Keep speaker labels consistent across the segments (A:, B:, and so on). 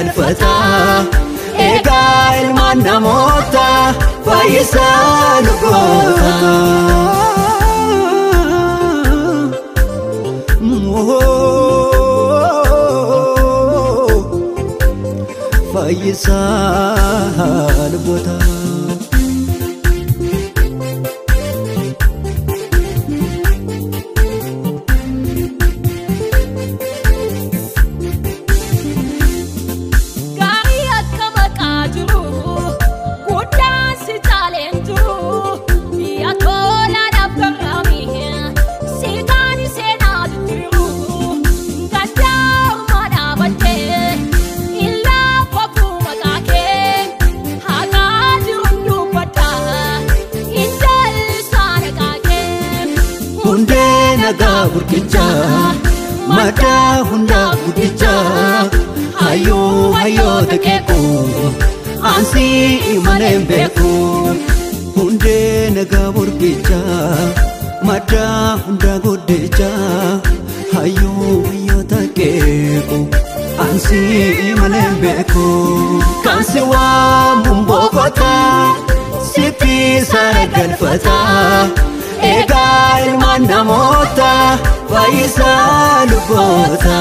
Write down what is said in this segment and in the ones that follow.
A: galfata. Egaa ilmaan namoota fayyisaa lubboota. Fayyisaa lubboota.
B: Gaarii akka maqaa jiru guddaan si caaleen jiru biyya tolaadhaaf garraamii si taani seenaa jijjiiru gaddaa ormaa dhaabattee illaa kofuu maqaa kee haqaa jiruun dubbadha injallisaa dhaqaa kee.
A: Hundee nagaa burqichaa maddaa hundaa guddichaa hayyuu hayyoota keeku ansii malee beeku. Hundee nagaa burqichaa maddaa hundaa guddichaa hayyuu hayyoota keeku ansii malee beeku. Kan si waamuun boqotaa sitti saara galfataa. Egaa ilmaan namoota fayyisaa lubboota.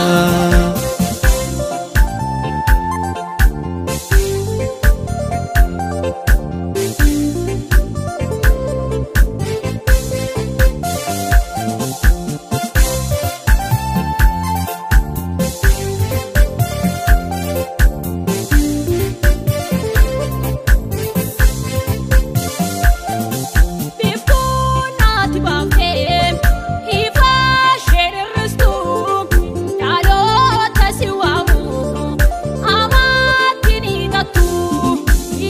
B: Biiftuun naati baaftee ifa ishee hir'istu dhaloota si waamu amaatti ni tattu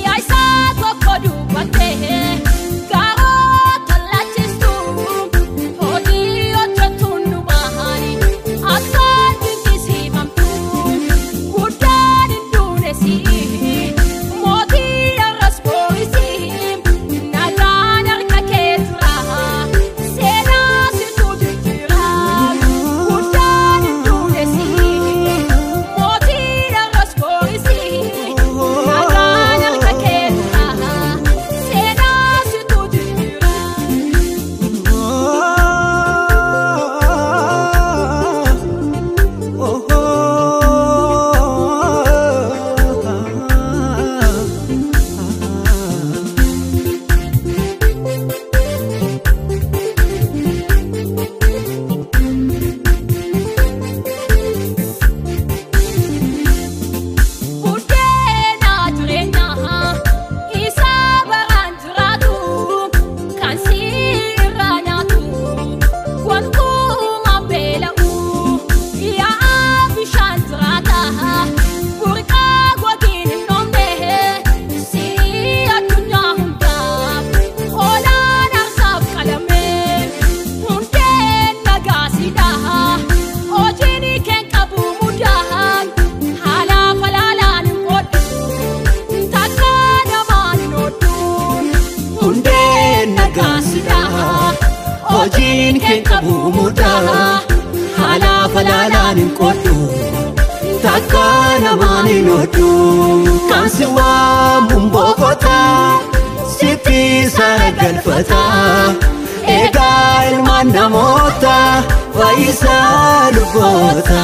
B: yaa'isaa tokko dubbattee gaarota laachistu hojii hojjetuun dhumaani akka dinqisiifamtu guddaan hin duunesi mootii irras boo'isi. Nagaan harka kee jira seenaa situ jijjiira guddaan hin duunesi mootii irras boo'isi. Nagaan harka kee jira seenaa situ jijjiira. Buddeena jireenyaa isa baraan jiraatu kan sirra nyaatu gonkumaan beela'u yaa'aa bishaan jiraata burqaa gogiin hin dhoomne si addunyaa hundaaf hoolaan aarsaaf qalame hundeen nagaa siidha hojiin keen qabu mudaan haala falaalaan hin qooddu takka namaan hin ooddu.
A: Hundeen nagaa siidha hojiin keen qabu mudaa haala falaalaan hin qooddu takka namaan hin ooddu. Kan si waamuun boqotaa sitti saara galfataa. Egaa ilmaan namoota fayyisaa lubboota.